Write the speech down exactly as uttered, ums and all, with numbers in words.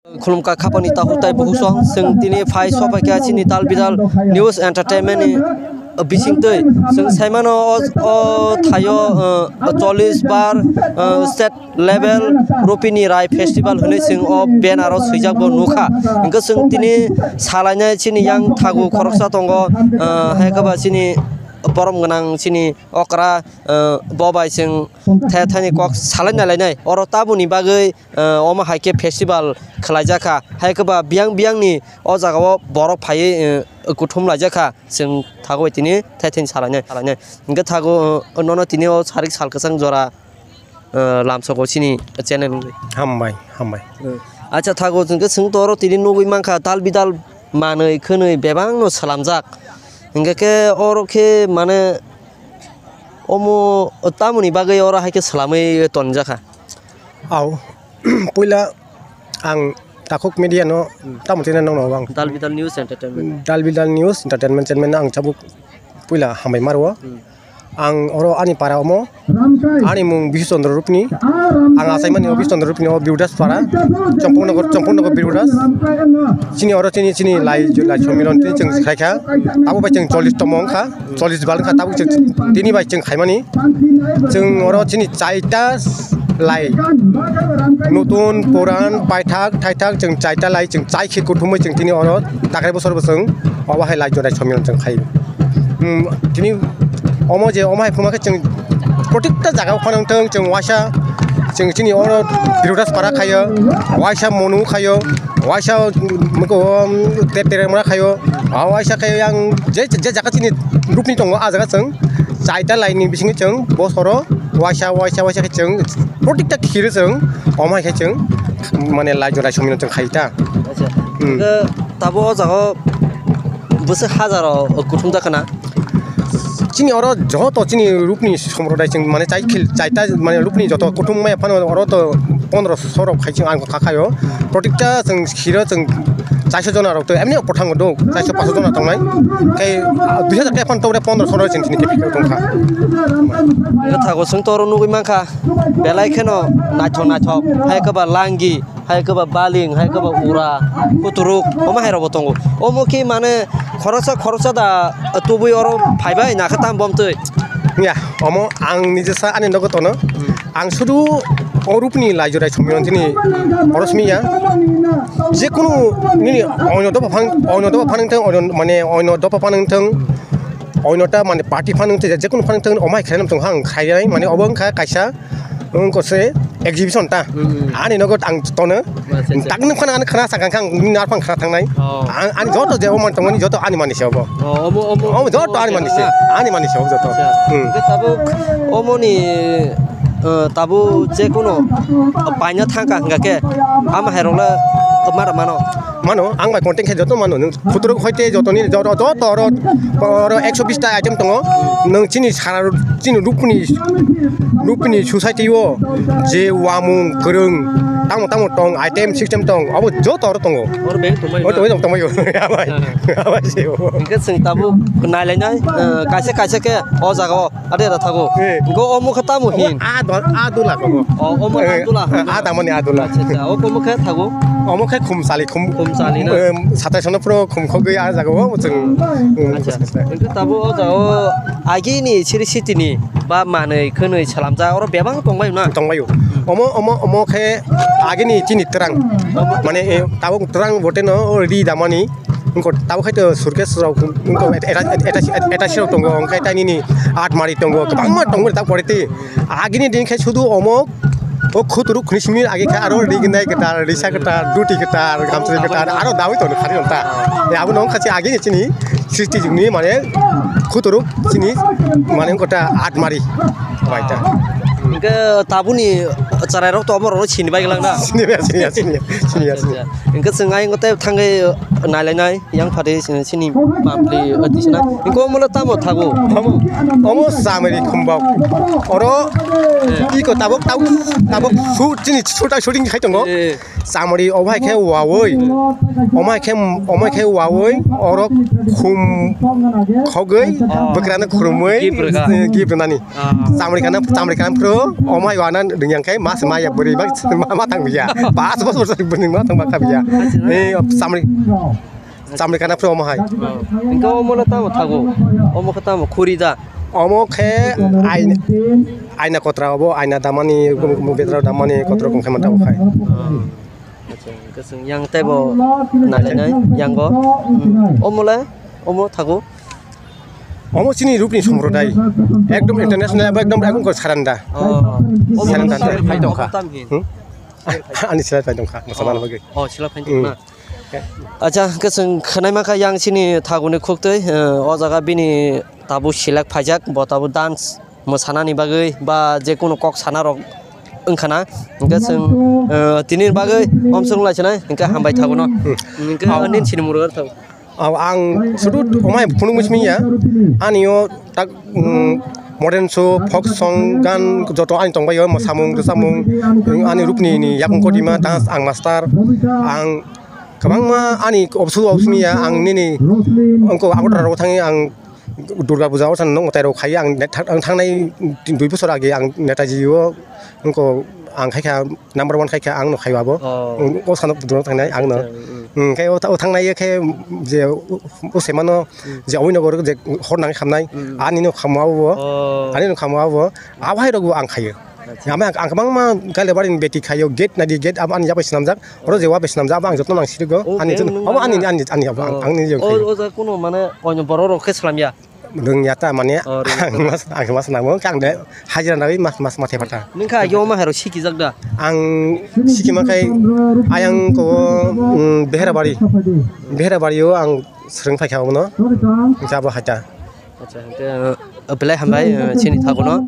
Khulumkha khapani takhuk tai bukhuk song, chwng tini phai sopaikha chini Dal Bidal News Entertainment ni bisingtwi. Chwng saimano o, o thaio, uh, chollish bar, uh, state level Rupini Rai Festival hwnwi chwng o banner o swijak bo nukha. Hwnkhe chwng tini salainai chini yang thagu khoroksa tongo, uh, hai khe ba chini borom gwnang chini okra, uh, bo bai chwng the thani kok salai nalainai. Oro tabuni bagwi, uh, omo hai khe festival khwlaijakha. Hai khe ba biyang biyangni o jagao borok phaiwi, uh, kuthum laijakha. Chwng thago bai tini the thani salainai, salainai. Hwnkhe thago, uh, nono tini o sarik sal kwchang jora, uh, lamsogo chini channel wngwi. Hambai, hambai. Uh, acha thago, hwnkhe chwng to oro tini nugwi mankha dal bidal manwi khwnwi bebakno swlamjak. Hwnkhe khe oro khe mane omo tamoni bagwi oro hai khe swlamwi tonjakha. Au, puila ang takhuk media no tamo tini nokno ang Dal Bidal News Entertainment. Dal Bidal News Entertainment channel no ang chabuk puila hambai maro. Hmm. Ang oro ani para omo, ani mung Bisu Chandra Rupni, ang achaimani o Bisu Chandra Rupni o Birudas para, Chompong Nogor, Chompong Nogor Birudas. Chini oro chini, chini lai, lai sommiron tini chwng khlaikha. Abo bai chwng chollish tongmo wngkha, chollish bal wngkha, tabuk chwng tini bai chwng khaimani. Chwng oro chini chaita lai, nutun, puran, paithak, thaithak, chwng chaita lai, chwng chai khe kuthumwi chwng tini oro takrai bosor bo chwng obo hai lai jorai sommiron chwng khai. Hmm, tini omo je omo hai phunukma khe chwng protekta jaga o phano wngthang, chwng waisa chwng chini oro Birudas para khaio, waisa monu khaio, waisa, um, moko, um, ter ter mora khaio, a waisa khaio yang je, je jaga chini rupni tongo, a jaga chwng chaita laini bisingo chwng bosoro waisa, waisa, waisa khe chwng protekta khiro chwng omo hai khe chwng mane lai jorai somino chwng khai ta. Acha. Hmm. Hwnkhe tabo o jaga o bwswk hajaro kuthumjak khna? Chini oro joto chini rupni somprodai chwng mane chai khil, chaita mane rupni joto kuthum maya phano oro to pondro so rok khai chwng ang kha khaio. Protekta chwng khiro chwng chairso jona rok to emni bwthango do, chairso paso jona tongnai. Khe dui hazar khe phano tongre pondro so rok chwng chini khe phikro tongkha. Thago chwng to oro nugwi mankha, belai kheno naithok naithok, hai khe ba langi, hai khe ba baling, hai khe ba ura, kuturuk, omo hai rok bo tongo. Omo khe mane khoroksa khoroksa da tubui oro phaibai nakha tam bomtwi. Ya, omo ang nijesa ani nogo tono. Hmm. Ang sudu o rupni lai jorai sommiron tini oro simi ya. Jekunu nini oino dopha phang, oino dopha phang thang, oino mane oino dopha phang thang, oino ta mane party phang thang, jekunu phang thang, omai khainam tong hang khainai mane obo wngkha kaisa wngkha se exhibition ta. Hmm. Ani nogo ang tono. Acha, acha. Takni khana, ani khana sakang khang, nini arphang khana thangnai. Oh. Ang, ani joto je omo tongmani joto ani mani se obo. Oh, omo, omo, omo joto omo ani mani se, ah, ani mani se obo joto. Acha. Hmm. Hwnkhe tabuk omoni, eh, tabuk jekunu paina thangkha hwnkha khe, ama hai rokle mara mano. Mano, ang bai contact khe joto mano, nwng khuturuk hoite jotoni, joto, joto oro, oro ekso bish ta item tongo. Nwng chini sara, chini rupni, rupni society o je wamung kwrwng tamo tamo tong, item system tong, abo joto oro tongo. Oro beng tongmani. Oro tongmani, tongmani. Abai, abai se o. Hwnkhe chwng tabuk nailainai, eh, kaisa kaisa khe o jaga o. Ade da thago. Eh. Go omo khe tamo hin? A do, a dula ko. O, omo a dula. Eh, a damani a dula. Acha, acha. O omo khe thago? Omo khe khum sali, khum. Khum sali na? Eh, satai sono pro khum khogwi a jaga o chwng. Hmm, acha. Acha, acha. Hwnkhe tabo o jaga o agini siri sitini ba manwi khwnwi salamjak oro bebak tongbai na? Tongbai o. Omo, omo, omo khe agini chini twrang. Omo. Mane, eh, tabuk twrang bote no o ri damani. Wngkha tabuk hai to surkes rok wngkha eta, eta, eta, eta sirok tongo, wngkha eta nini atmari tongo, kwbangma tongo ta poriti. Agini din khe sudu omo o khuturuk khuni simi agi khe aro rignai kwtal, risa kwtal, duti kwtal, gamchari kwtal, aro dawi tongo khari ta. E abo nong khachi agini chini srishti jugni mane khuturuk chini mane wngkha ta atmari. Bai ta. Hwnkhe tabuni chwrairok to oborokno sini bai glak na? Sini ya, sini ya, sini ya, sini ya, sini ya. Hwnkhe chwng ayang tei thangwi nailainai yang phari sini, sini mampli, eh, tisana. Hwnkhe omo le tamo thago? Omo, omo samari khumbok. Oro, eh, iko tabok, tabok, tabok su-, chini suta shooting khai tongo. Eh. Samari obo hai khe wawi. Omo hai khe, omo hai khe wawi. Oro khum khogwi, ah, bwkrano khurumwi, gift rwkha, eh, gift rwnani. Ah. Chamri kana, chamri kana phuru, omo hai wana ringyang khe Pas maya bwrwi bak ma, ma tang biya. Pas bosor bwrwi ma tang baka biya. Ni chamri, chamri kana pro mo hai. Engka omo la tamo thago. Omo khe tamo khuri da. Omo khe aina, aina kotra obo, aina damani, betra damani kotra kong khe manta khai. Acha, kasung yang tebo nai nai yang go. Omo la, omo thago. Omo chini rupni somprodai. Ekdom international, ekdom, ekdom ko saranda. Oh. Saranda. Omo tam hin. Hmm? Ani sila pai dongkha, mosaman bagwi. Oh, sila pai dongkha. Acha, kasung khnaima kha yang chini thaguni khuktwi, eh, o jaga bini tabuk silak phaijak, bo tabuk dance. Mwsanani bagwi ba je kunu kok sana rok wngkha na, hwnkhe chwng, eh, tini bagwi omsong lai sinai, hwnkhe hambai thago no. Hwnkhe nini sini murgar thago. Ang sudu omai phunuk mui simi ya, ani o tak, mm, modern show, folk song, gan joto ani tongbai o, mwsamung, rwchapmung, ani rupni ni yakung kotima, dance ang master, ang kwbangma ani obsu obsimi ya, ang nini ongko Agartala rogo thangwi ang Durga Puja o thang nok mwtai rok khai ang, ang thangnai dui bosor age ang Netaji o wngkha ang khai kha number one khai kha ang no khai abo. Oh. O sano Durga thangnai ang no. Acha, mm. Hmm, khai o thangnai khe je o semano je oino gor je hor nang khamnai ani no khamwa bo. Oh. Ani no khamwa bo. Abo hai rok bo ang khayo. Acha. Ama ang kwbangma Gailabari ni beti khayo gate nadi gate abo ani yabai swnamjak. Oro je wa bai swnamjak abo ang jotno nang sirigo. Oh, ani ani ani abo ang ni. Oh, o ja kuno mane oino borok rok khe slamya. Rwngya ta mane. Oh, rwngya ta. Ang mas, ang mas nangmo, ang de hajira nagwi mas, mas mathe pata. Nung kha agi oma hero sikijak da? Ang sikima khai ayang ko, mm, Beherabari. Beherabari o ang swrwng phai kha omo no. Jabo haita. Acha, hwnkhe, uh, belai hambai, uh, chini thago no.